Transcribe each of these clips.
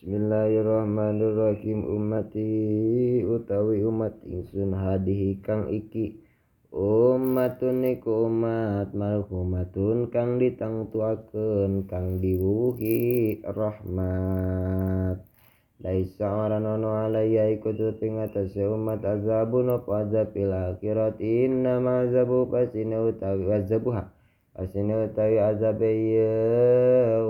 Bismillahirrahmanirrahim. Ummati utawi umat ingsun hadihi kang iki ummatun iku umat marhumatun kang ditangtuakeun kang diwuhi rahmat. Laisa ora ono alaiya iku tetep ing atase umat azabun apa azab fil akhirat inna ma azabu pasine utawi azabuha pasine utawi azabe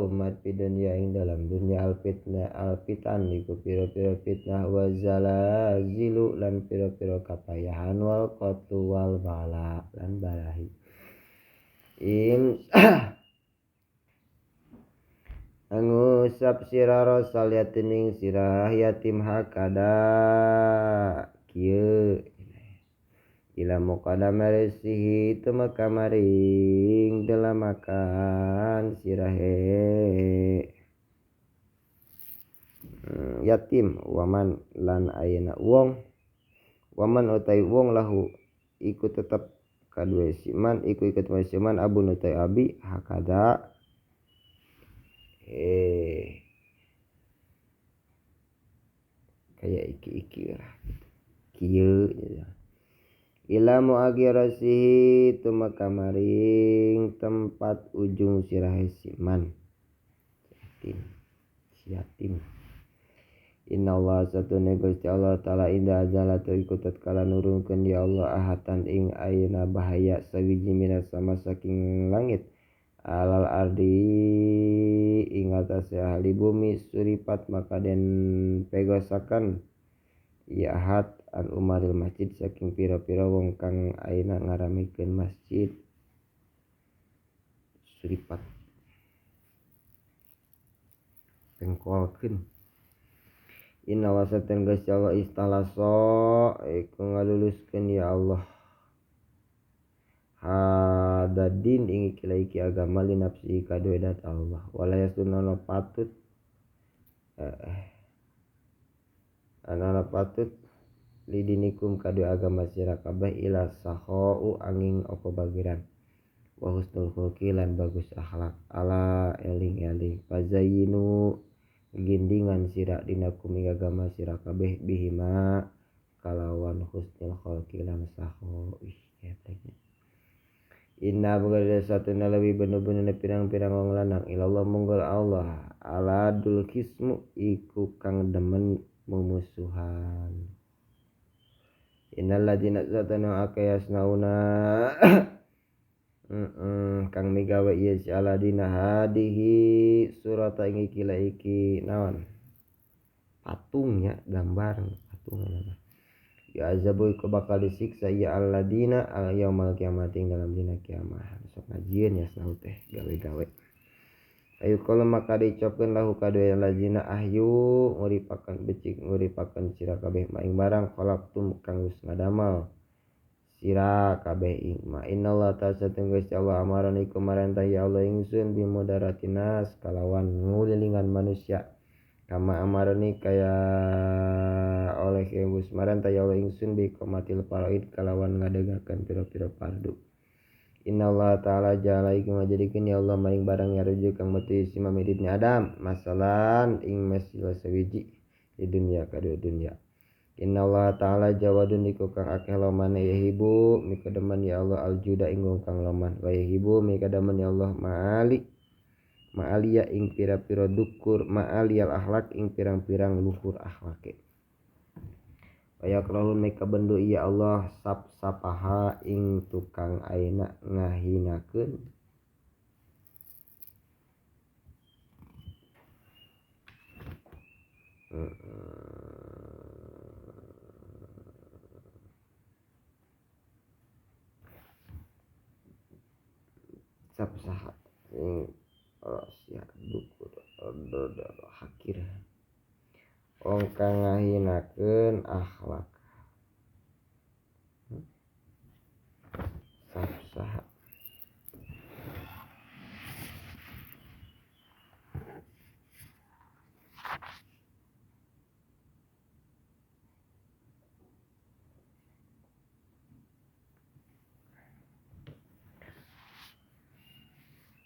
umat di dunia ing dalam dunia alfitnah alfitan iku pira-pira fitnah wa zalazilu lan pira-pira kapayahan wal qatlu wal bala lan balahi im angusap sira rosal yatim ing sirah yatim hakada kieu ila muqaddamarisihi tumeka maring delamakan sirahe yatim waman lan ayeuna wong waman utai wong lahu iku tetep kaduwe siman iku ikut siman abun utai abi hakada kayak iki-iki lah kieu gitu. Ila muakhirasihi tumeka maring tempat ujung sirahe siman yatim yatim. Innallaha satune Gusti Allah taala inda azalatu iku tatkala nurunkeun ya Allah ahatan ing ayeuna bahaya sawiji minas sama saking langit alal ardi ing atase ahli bumi suripat maka den pegosakan ya ahad an umaril masjid saking pira-pira wong kang ayeuna ngaramikeun masjid suripat pengkolkeun. Inna wasatan Gusti Allah istalaso iku ngaluluskeun ya Allah hadadin ing iki agama li nafsi kaduwe dat Allah wala yasuna patut ana patut lidinikum kaduwe agama sira kabeh ila sahau angin apa bagiran wa husnul khulqi lan bagus akhlak ala eling-eling fazayinu gindingan sira dinakum ing agama sira kabeh bihima kalawan husnul khulqi lan sahau. Ih kepreknya inna berada satu lebih bener-bener pirang-pirang wong lanang ilallah munggul Allah aladul kismu iku kang demen mumusuhan. Innal ladina satana akayasnauna kang migawe ieu si aladina hadihi surata ing iki la iki naon patungnya gambar patung apa ya azabu iku bakal disiksa ya alladina al yaumal kiamat ing dalam dina kiamat. Sok ngajieun ya sahu teh gawe-gawe. Ayo kalau maka diucapkeun lahu kaduwe alladzina ahyu nguripakeun becik nguripakeun sira kabeh ma ing barang khalaqtum kang geus ngadamal sira kabeh ing ma. Innallaha ta'ala Gusti Allah amarani iku marentah ya Allah ingsun bimudaratinas kalawan ngulilingan manusia kama amarani kaya oleh geus marentah ya Allah ingsun bi qomatil faraid kalawan ngadegakeun pira-pira fardu. Innallaha ta'ala ja'ala iku ngajadikeun ya Allah maing barang yaruju kang metu si mamidibni Adam masalan ing masalah sawiji di dunia kadua dunia. Innallaha ta'ala jawadun iku kang akeh lomane yahibu mikademan ya Allah aljuda ing wong kang loman wa yahibu mikademan ya Allah ma'ali ma'aliya ing pira-pira dukur ma'aliyal akhlak ing pirang-pirang luhur akhlake. Wayakrahu meka bendu ya Allah sap sapaha ing tukang ayeuna ngahinakeun sap saha ing rahasia dukur hakir wong kang ngahinakeun akhlak sap saha.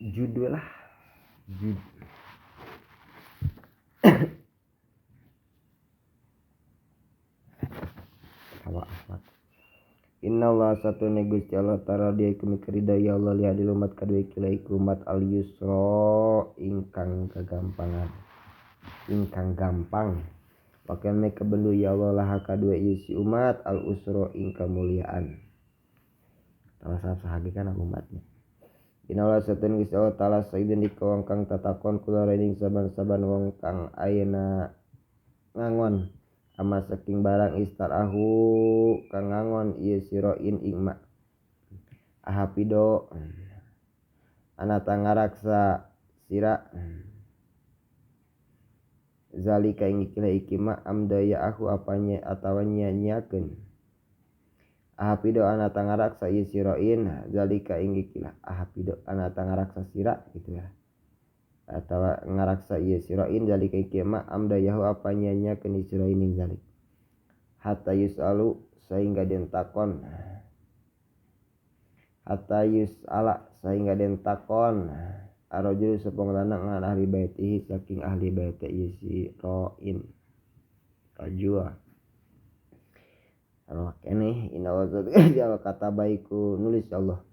Judul lah jud. Inna Allah satune Gusti Allah ta'ala dia iku mikrida ya Allah liha di umat kadue kila iku umat al yusra ingkang kegampangan ingkang gampang pakean me kebendu ya Allah laha kadue ieu si umat al usra ing kamuliaan talah sahage kana umatnya. Inna Allah satune Gusti Allah ta'ala saidin dikawang kang tatakon kula ing saban-saban wong kang ayeuna ngangon ama saking barang istarahu kang ngangon ieu siroin ing ma ahapido ana tangaraksa sira zalika ing ikilah iki ma amdaya aku apanya atawa nyanyiakeun ahapido ana tangaraksa ieu siroin zalika ing ikilah ahapido ana tangaraksa sira gitu ya atawa ngaraksa ieu siroin zalika iki ma amdayahu apa nyanyiakeun siroin ing zalik hatta yusalu sehingga den takon hatta yusala sehingga den takon arrajul sapa lanang ngan ahli baitihi saking ahli bait ieu siroin rajua Allah kene inna wa kata baiku nulis Allah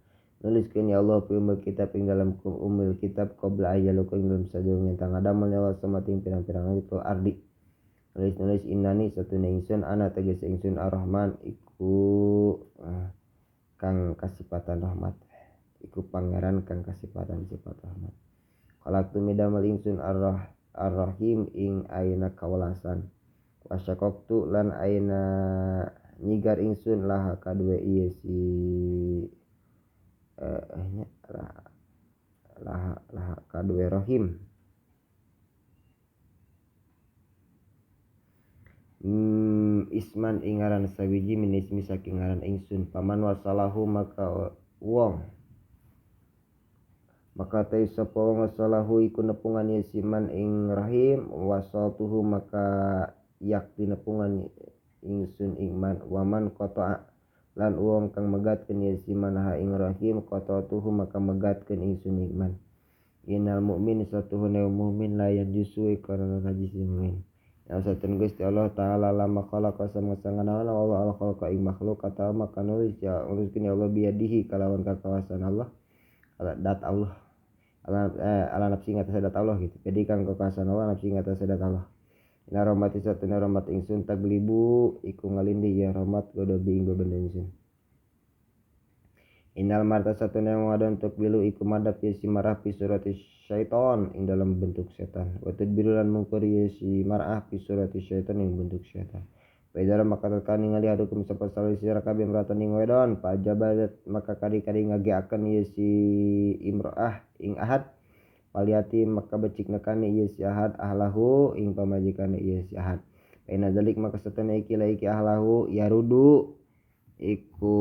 nuliskeun ya Allah fi umul kitab ing dalam umul kitab qabla ayyaluka ing dalam sadurunge tangadamel ya Allah samating pirang-pirang itu ardi nulis-nulis innani satune ingsun ana tegese ingsun ar-Rahman iku kang kasipatan rahmat iku pangeran kang kasipatan sifat rahmat khalaqtu midamel ingsun ar-Rahim ing ayeuna kawelasan wasyaqtu lan ayeuna nyigar ingsun lah kadue ieu si lah lah kadue rahim isman ing ngaran sawiji min ismi saking ngaran ingsun paman wasalahu maka wong maka te sapa wong wasalahu iku nepungan ieu siman ing rahim wasaltuhu maka yakti nepungan ingsun ing man waman qata'a lan wong kang megatkeun ieu siman ha ing rahim qatatuhu maka megatkeun ingsun ing man innal mu'min satuhune mu'min la yanjusu karena najis mu'min yang satun Gusti Allah ta'ala lama khalaqa sama-sama Allah al khalaqa ing makhluk atawa maka nulis ya uruskeun ya Allah biadihi kalawan kakawasan Allah ala dat Allah ala nafsi ngatas dat Allah gitu jadi kang kekuasaan Allah nafsi ngatas dat Allah inna rahmati satuna rahmat ingsun taglibu iku ngalindih ya rahmat godobi ing bebenda ingsun innal marta satuna wadon tukbilu iku madhab ya si marah fi surati syaiton ing dalam bentuk setan wa tadbiru lan mungkur ya si marah fi surati syaiton ing bentuk setan wa idza maka tekan ningali hadukum sapa salih sira kabeh imratan ing wedon pajabat maka kadi-kadi ngageakeun ya si imroah ing ahad paliati maka becik nekani ieu si ahad ahlahu ing pamajikane ieu si ahad Aina zalik maka satana iki la iki ahlahu yarudu iku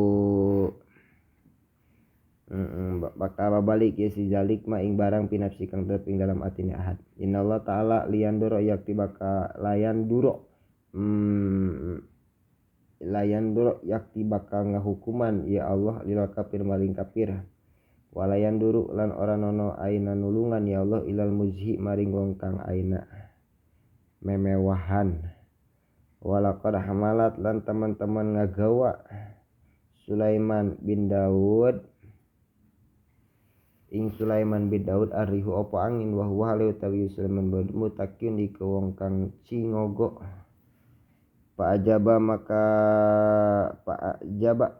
bakal balik ya si zalik ma ing barang pinafsi kang tetep ing dalam atine ahad. Innallaha ta'ala liyanduro yakti baka layan duro layan duro yakti bakal ngahukuman ya Allah lil kafir maring kafir. Walayan duru lan ora nono aina nulungan ya Allah ilal muzhi maring wong kang aina memewahan. Walaqad hamalat lan teman-teman ngagawa Sulaiman bin Daud ing Sulaiman bin Daud arihu apa angin wa huwa hale utawi Sulaiman bin mutakin iku wong kang cingogo. Fa ajaba maka fa ajaba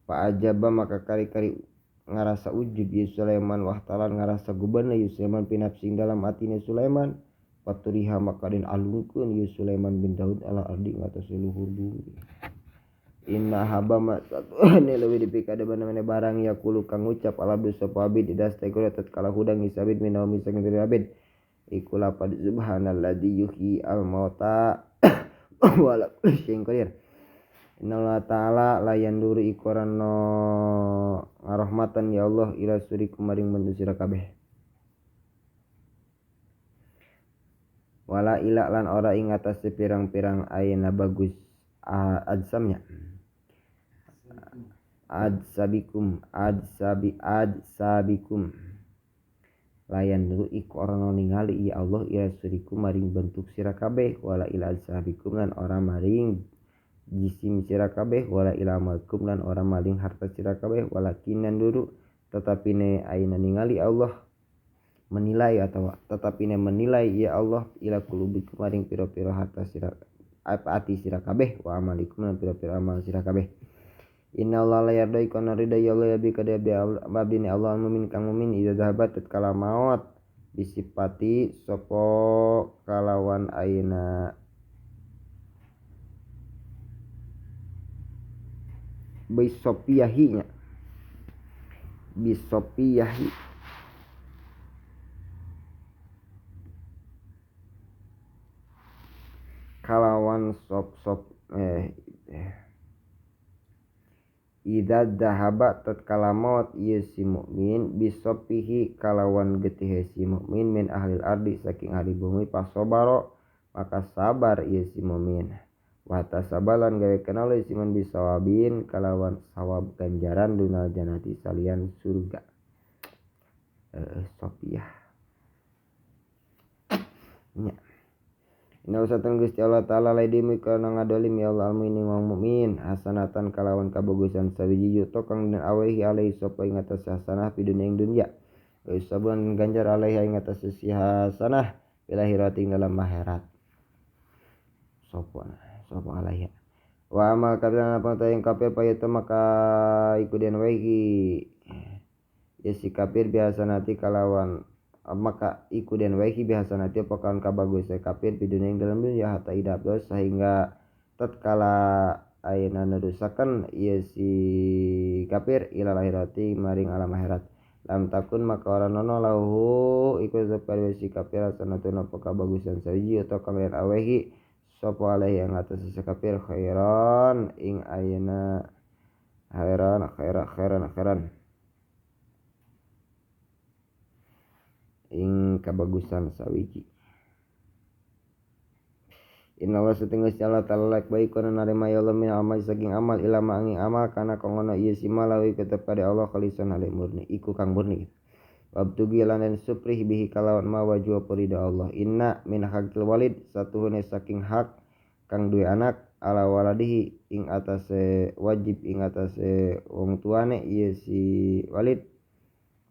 Fa ajaba maka kari-kari ngarasa ujub ya Sulaiman wahtalan ngarasa gubana ya Sulaiman pinapsing dalam atine Sulaiman paturiha maka den alungkeun ya Sulaiman bin Daud ala ardi ngatas luhur bumi. Inna haba ma satuane leuwih dipikade mana barang yaqulu kang ngucap ala sapa abid idastakura tatkala hudang isabid minaumi saking abid iku lapad subhanalladzi yuhyi al mauta wa ala kulli syai'in qadir. Inna Allah ta'ala layan duru ikorano ngarahmatan ya Allah ila surikum maring bendu sira kabeh. Wala ila lan ora ing atase pirang-pirang ayeuna bagus ajsamnya. Adsabikum adsabi adsabikum layan dulu iku orang ningali ya Allah ila surikum maring bentuk sira kabeh wala ila adsabikum lan ora maring jisim sira kabeh wala ila amalkum lan ora maring harta sira kabeh walakinan dulu tetapi ne aina ningali Allah menilai atau tetapi ne menilai ya Allah ila kulubikum maring pira-pira harta sira ati sira kabeh wa amalikum lan pira-pira amal sira kabeh. Inna Allah la yarda ikona rida ya Allah ya bi kada abdi Allah mumin kang mumin idza zahabat tatkala maut disipati sapa kalawan aina bisopiyahi nya bisopiyahi kalawan sop-sop idza dhahaba tatkala maut ieu si mukmin bisopihi kalawan getihe si mukmin min ahlil ardi saking ahli bumi pasobaro maka sabar ieu si mukmin wa tasabalan gawe kenal ieu si mukmin bisawabin kalawan sawab ganjaran dunal janati salian surga. Sopiah nya. Inna usatan Gusti Allah Ta'ala laidimi kana ngadolim ya Allah almu'minin wal mu'min hasanatan kalawan kabagusan sawiji yuto kang den awehi alaihi sapa ing atas hasanah fi dunya ing dunya wa sabun ganjar alaihi ing atas si hasanah fil akhirati ing dalam akhirat sapa sapa alaihi wa amal kafir apa ta ing kafir payeta maka iku den wehi ya si kafir bihasanati kalawan maka iku den wehi bihasanati apa kawan kabagus kafir di dunia yang dalam dunia hatta idabdos sehingga tatkala ayeuna nerusakeun ieu si kafir ila lahirati maring alam akhirat lam takun maka ora nono lahu iku zakar si kafir hasanatun apa kabagusan sawiji atau kang den awehi sapa alaihi yang atas si kafir khairan ing ayeuna khairan khairan khairan khairan ing kabagusan sawiji. Inna wa satinggus Allah ta'ala baik kana narima ya Allah min amal saking amal ilama angin amal kana kongono ieu si malawi tetep kade Allah khalisan hale murni iku kang murni. Wabtugi lan den suprih bihi kalawan ma wajhu ridha Allah. Inna min haqqil walid satuhune saking hak kang duwe anak ala waladihi ing atase wajib ing atase wong tuane ieu si walid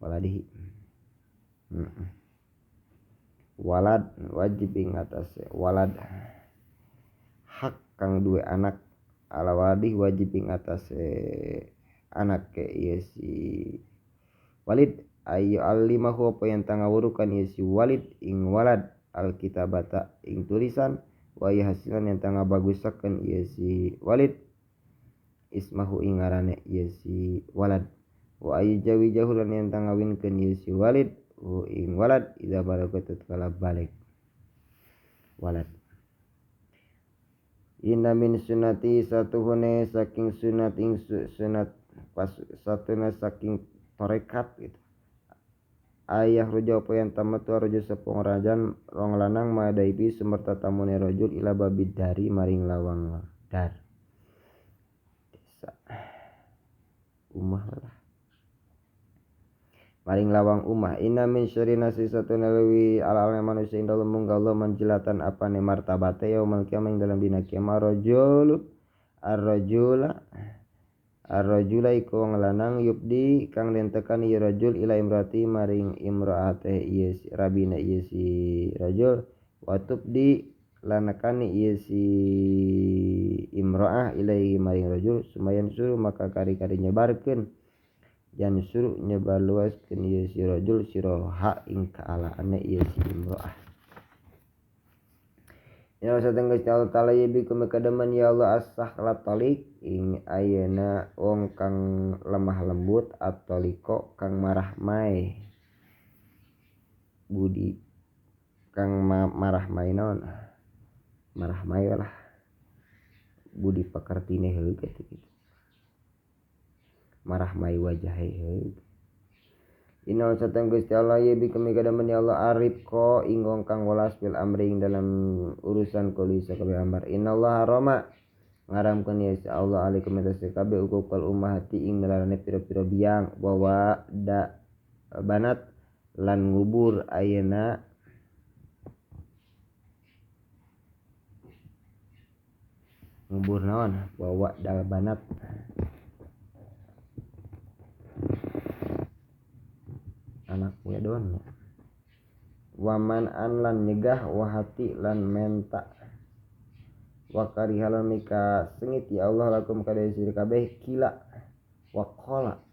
waladihi. Walad wajib ing atase walad hak kang duwe anak ala waladi wajib ing atase anak ke ieu si walid ayu alimahu apa yang tangawurukan ieu si walid ing walad alkitabata ing tulisan wa hasilan yang tangabagusakeun ieu si walid ismahu ing ngarane ieu si walad wa ayu jawi jahulan yang tangawinkeun ieu si walid hu ing walad idza balagat tatkala balik walad. Inna min sunnati satuhune saking sunat ing sunat pas satuna saking tarekat gitu ayah rujo apa yang tamatu rujo sepung rajan rong lanang madaibi sumerta tamune rajul ila babid dari maring lawang dar desa umah lah maring lawang umah. Inna min syarri nasi satuna lewi ala-ala manusia ing dalem mungga Allah manjilatan apane martabate yaumul kiamah ing dalam dina kiamat rajul arrajula arrajula iku wong lanang yubdi kang den tekan ieu rajul ila imrati maring imraate ieu si rabina ieu si rajul wa tubdi lanakani ieu si imraah ilaihi maring rajul sumayan suruh maka kari-kari nyebarkeun jan suruh nyebar luaskeun ieu si rajul sira ing kaalaane ieu si imro'ah. Ya sateng Gusti Allah Ta'ala ye bikum kademen ya Allah as-sahla talik ing ayeuna wong kang lemah lembut ataliko kang marah mae budi kang marah mae naon marah mae lah budi pekertine heuh kitu marah mai wajahe heuh. Inna satang Gusti Allah ye bikum kadamen ya Allah arif ko ing wong kang welas bil amri ing dalam urusan kuli sakabeh amar. Inna Allah harama Ngaramkeun ya Allah alaikum atas kabeh uqul ummahati ing melarane pira-pira biang wa da banat lan ngubur ayeuna ngubur naon wa dal banat anak wedon waman an lan nyegah wahati lan menta wa karihalan mika sengit ya Allah lakum kada sira kabeh kila waqala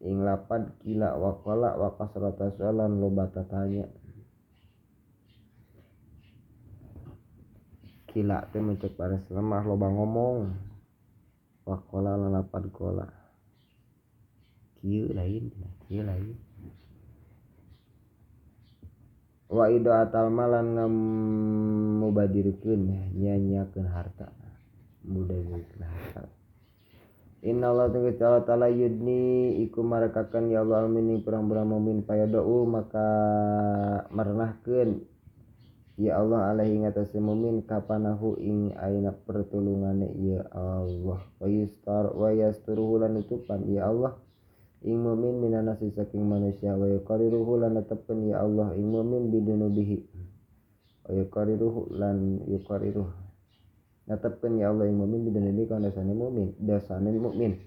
ing lapad kila waqala wa kasrata soalan loba tatanya kila teh mencek pares lemah loba ngomong waqala lan lapad kola kieu lain kieu lain wa idaatal malan ngamubadirkeun nyanyakeun harta mubadirkeun harta inna Allah ta'ala yudni iku marekakeun ya Allah almini pirang-pirang mukmin payadau maka merenahkeun ya Allah alaihi ngatasé mukmin kapanahu ing aina pertulungane ya Allah wa yustar wa yasturuhu lan nutupan ya Allah ing mukmin minanasi saking manusia wa yuqariruhu lan netepkeun ya Allah ing mukmin bidunubihi wa yuqariruhu lan yuqariruh netepkeun ya Allah ing mukmin bidunubihi kana dosane mukmin dosane mukmin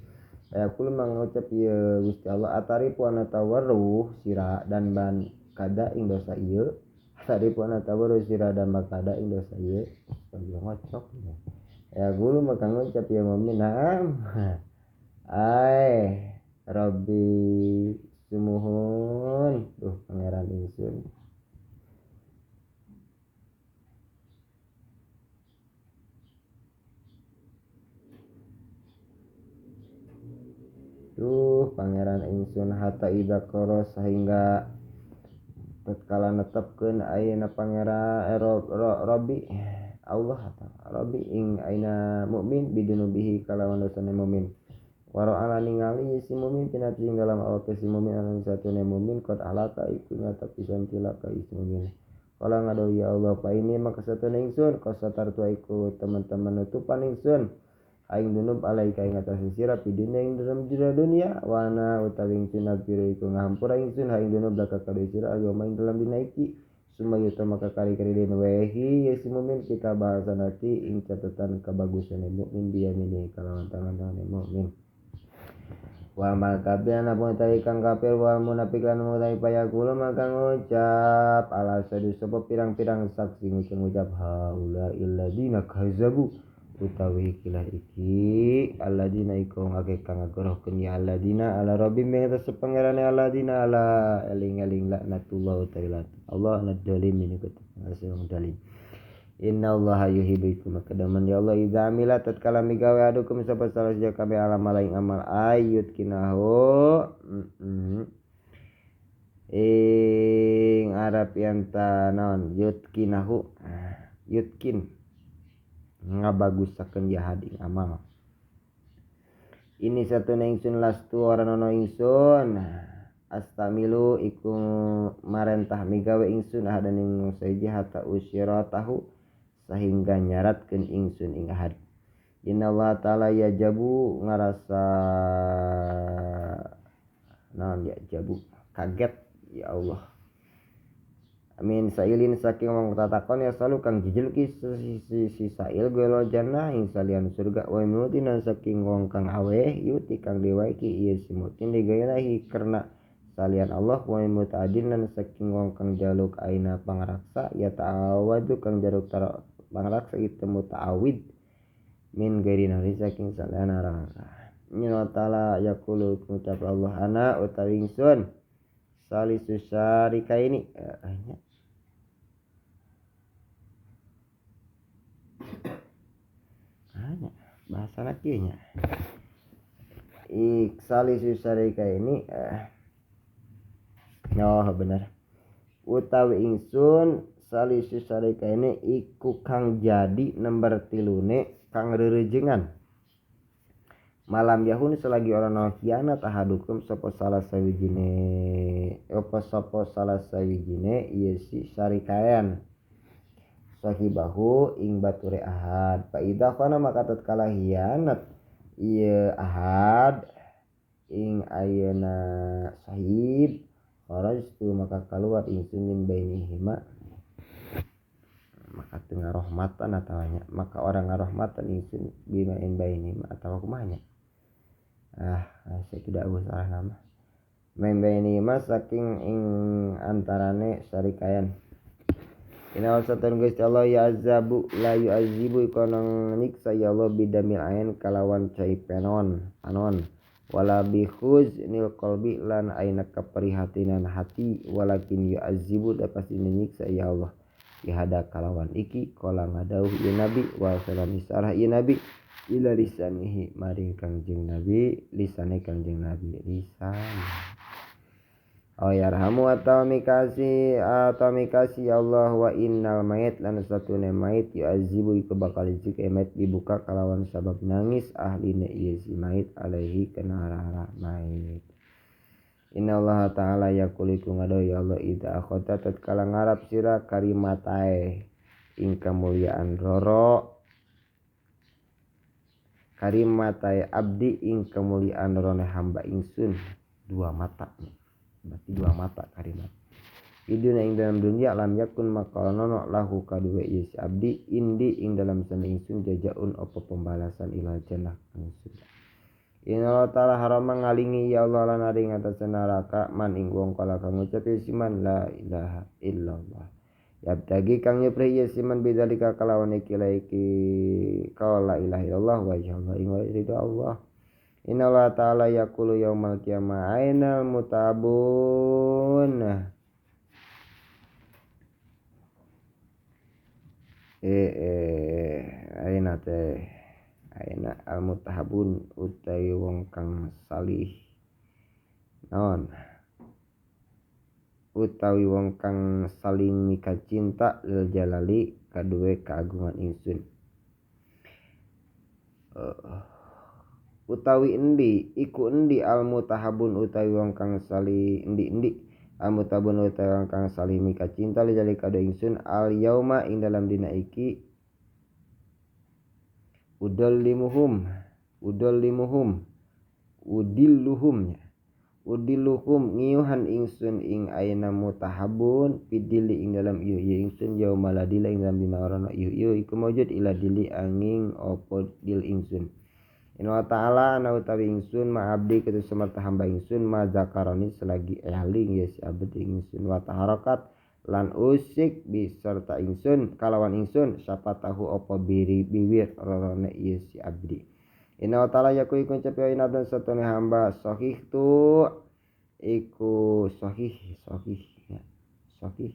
kaya mangucap ya Gusti Allah ataripu ana tawarruh sira dan ban kada ing dosa ieu ataripu ana tawarruh sira dan bakada ing dosa ieu bagi ngocok ya guru maka ngucap ya mukmin naam ai Rabbi sumuhun duh pangeran ingsun duh pangeran ingsun hatta idza qara sehingga tatkala netepkeun ayeuna pangeran Rabbi Allah Rabbi ing aina mukmin bidunubihi kalawan dosane mukmin waro ala ningali si mukmin pinati ing dalam awake si mukmin anu satune mukmin qad alaka iku nyata pisan cilaka si mukmin kala ngado ya Allah pa ini maka satune ingsun qasatar tua iku teman-teman nutupan ingsun aing dunub alaika ing atase sira pidunya ing dalam dunia wana utawi ingsun abiru iku ngahampura ingsun ha ing dunub laka kadu sira agama ing dalam dina iki sumayuta maka kari-kari den wehi ya si mukmin kita bahasa nanti ing catatan kebagusan mukmin dia mini kalawan tangan-tangan mukmin wa mal kafir ana pun kang kafir wal munafik lan mutawi payakulu maka ngucap ala sadu sapa pirang-pirang saksi ngucap haula illadina kazabu utawi ikilah iki alladina iku ngake kang ngagorohkeun ya alladina ala rabbim ing atas pangerane alladina ala eling-eling laknatullah utawi Allah nadzalim ini kata wong zalim innallaha yuhibbukum maka daman ya Allah idza amila tatkala migawe adukum sapa salah siji kabeh alam ing amal ayut kinahu ing arab yanta naon yutkinahu yutkin ngabagusakeun jahad ing amal ini satune ingsun lastu ora ana ingsun astamilu iku marentah migawe ingsun ahadan ing saiji hatta usyiratahu sehingga nyaratkeun ingsun ing ahad innallaha ta'ala yajabu ngarasa naon ya jabu kaget ya Allah amin sailin saking wong tatakon ya salu kang jijilki si sail gelo jannah ing salian surga wa mutina saking wong kang aweh yuti kang dewaiki ieu si mutin digairahi karena salian Allah wa mutadin lan saking wong kang jaluk aina pangraksa ya ta'awadu kang jaluk pangraksa itu muta'awid min gairi nari saking salian neraka inna ta'ala yaqulu ngucap Allah ana utawi ingsun salisu syarika ini hanya bahasa lagi nya ik salisu syarika ini oh benar utawi ingsun salisu syarika ini iku kang jadi nomor tilune kang rerejengan malam yahun selagi orang no khianat ahadukum sapa salah sawijine apa sapa salah sawijine ieu si syarikayan sahibahu ing bature ahad fa idza khana maka tatkala hianat ieu ahad ing ayeuna sahib kharajtu maka kaluar ingsun min bainihima maka teu ngarohmatan atawa nya maka orang ngarohmatan ingsun bima in bainihima atawa kumaha nya saya tidak usah salah nama min bainihima saking ing antarane sarikayan. Inna wasatun Gusti Allah ya'azabu la yu'azibu ikonong nyiksa ya Allah bidamil ain kalawan cai penon anon wala bikhuznil qalbi lan aina keprihatinan hati walakin yu'azibu da pasti nyiksa ya Allah ihada kalawan iki kala ngadauh ieu nabi wa salam isarah ieu nabi ila lisanihi maring Kangjeng Nabi lisane Kangjeng Nabi lisan. Oh yarhamu atau mikasi ya Allah wa innal mayit lan satune mayit yu'azibu iku bakal jika mayit dibuka kalawan sabab nangis ahline ieu si mayit alaihi kana arah mayit. Inna Allah ta'ala yaqulu iku ngado ya Allah idza akhadta tatkala ngarap sira karimatae ing kamulyaan roro karimatae abdi ing kamulyaan rorone hamba ingsun dua mata. Berarti dua mata karimat. Iduna ing dalam dunia lam yakun maka nono lahu kaduwe ieu si abdi indi ing dalam sana ingsun jajaun apa pembalasan ila jannah kang surga. Inna Allah ta'ala harama ngalingi ya Allah lan ari ngatas neraka man ing wong kala kang ngucap ieu si man la ilaha illallah. Yabtagi kang nyepri ieu si man bidzalika kalawan iki la iki qala ilaha illallah wa jalla ing ridho Allah. Inna Allah ta'ala yaqulu yaumal qiyamah ainal mutabun. Aina teh aina al mutahabun utawi wong kang salih naon utawi wong kang saling mika cinta lil jalali kaduwe keagungan ingsun. Utawi endi iku endi al mutahabun utawi wong kang salih endi-endi al mutahabun utawi wong kang salih mika cinta li jalika do ingsun al yauma ing dalam dina iki udallimuhum udallimuhum udilluhum udilluhum ngiyuhan ingsun ing aina mutahabun pidili ing dalam ieu ieu ingsun yauma ladila ing dalam dina ora ieu ieu iku maujud ila dili angin opo dil ingsun. Inna ta'ala ana utawi ingsun ma abdi ketu samarta hamba ingsun ma zakaroni selagi eling ya si abdi ingsun wa taharakat lan usik biserta ingsun kalawan ingsun siapa tahu apa biri biwir rorone ya si abdi. Inna ta'ala yaku iku ngucap ya inna abdan satune hamba sahih tu iku sahih sahih ya sahih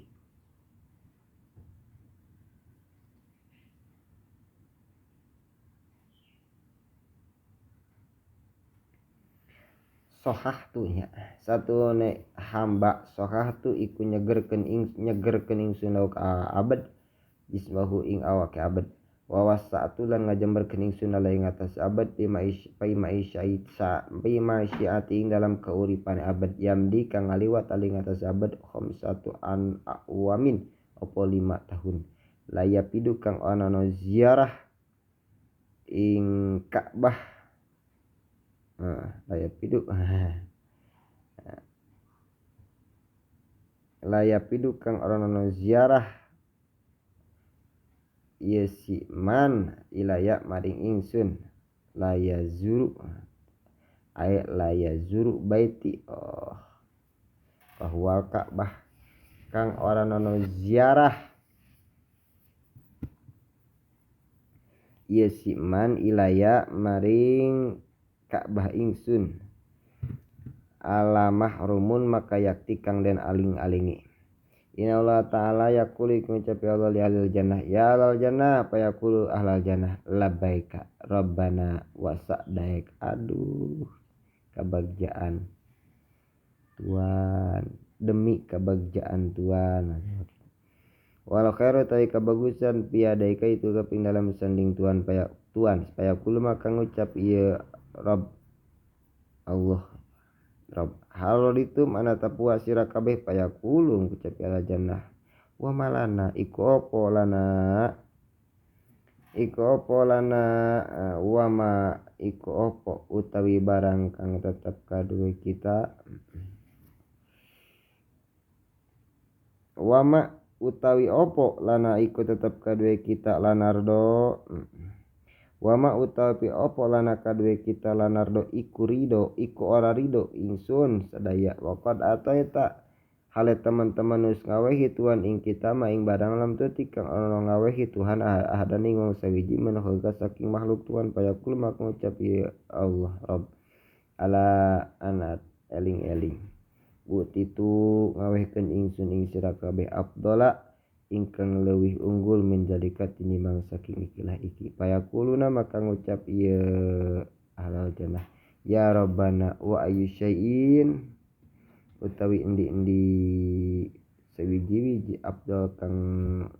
sohah tu nya satu ne hamba sohah tu iku nyegerkeun ing nyegerkeun ingsun lauk abad jismahu ing awake abad wa wasa'tu lan ngajemberkeun ingsun ala ing atas abad bi maisyaati ing dalam kauripan abad yamdi kang ngaliwat ali ing atas abad khamsatu an awamin apa 5 tahun layapidu kang ana ziarah ing Ka'bah. Layapidu layapidu kang ora ana ziarah ieu si man ilaya maring ingsun layazuru ay layazuru baiti oh bahwa Ka'bah kang ora ana ziarah ieu si man ilaya maring Ka'bah ingsun ala mahrumun maka yakti kang den aling-alingi. Inna Allah ta'ala yaqulu ngucap ya Allah li ahlil jannah ya ahlal jannah apa yaqulu ahlal jannah labbaika rabbana wa sa'daik. Aduh kebagjaan Tuhan demi kebagjaan Tuhan walau khairu tai kebagusan piadaika itu keping dalam sanding Tuhan paya Tuhan supaya kulu maka ngucap ieu Rabb Allah Rabb hal itu mana tapuas sira kabeh payaqulu ngucap ya jannah Wa malana iku apa lana iku apa lana wa ma iku apa utawi barang kang tetep kaduwe kita wa ma utawi opo lana iku tetep kaduwe kita lanardo wa ma utawi opo lana kaduwe kita lanardo iku rido iku ora rido ingsun sadaya waqad ataita hale teman-teman nus ngawehi Tuhan ing kita ma ing barang lam tuti kang ana ngawehi Tuhan ahadan ing wong sawiji menukha saking makhluk Tuhan payakul maka ngucap ya Allah Rabb ala anat eling-eling utitu ngawehkeun ingsun ing sira kabeh afdala ingkang leuwih unggul min zalika tinimbang saking ikilah iki payakuluna maka ngucap ieu ahlul jannah ya rabbana wa ayyu syai'in utawi endi-endi sawiji-wiji afdal kang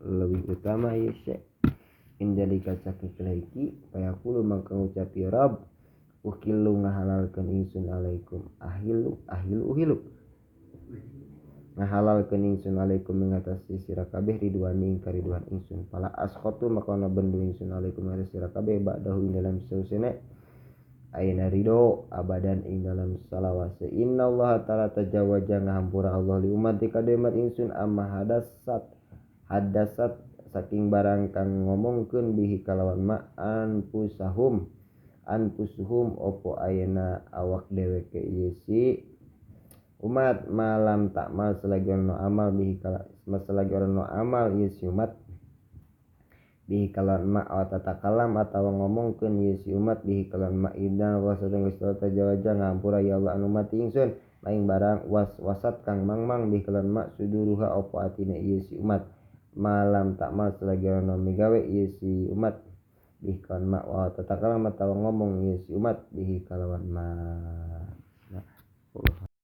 leuwih utama ieu syai' indalika saking ikilah iki payakulu maka ngucap ya rabb ukilu ngahalalkeun ingsun alaikum ahilu ahilu uhilu ngahalalkeun ingsun alaikum mengatasi sira kabeh ridwani ing kariduan ingsun pala askhatu maka ana bendu ingsun alaikum ngatasi sira kabeh ba'dahu ing dalam sausene aina ridho abadan ing dalam salawase innallaha ta'ala tajawaja ngahampura Allah li ummati ka umat ingsun amma hadasat hadasat saking barang kang ngomongkeun bihi kalawan ma anfusahum anfusuhum opo ayeuna awak dheweke ieu si umat malam takmal selagi ono amal bihi kala selagi ono amal ieu si umat bihi kalawan ma wa tatakalam atawa ngomongkeun ieu si umat bihi kalawan ma idan wa sadeng Gusti Allah tajawaja ngampura ya Allah anu mati ingsun maing barang was-wasat kang mangmang bihi kalawan ma suduruha opo atine ieu si umat malam takmal selagi ono migawe ieu si umat bihi kalawan ma wa tatakalam atawa ngomong ieu si umat bihi kalawan ma.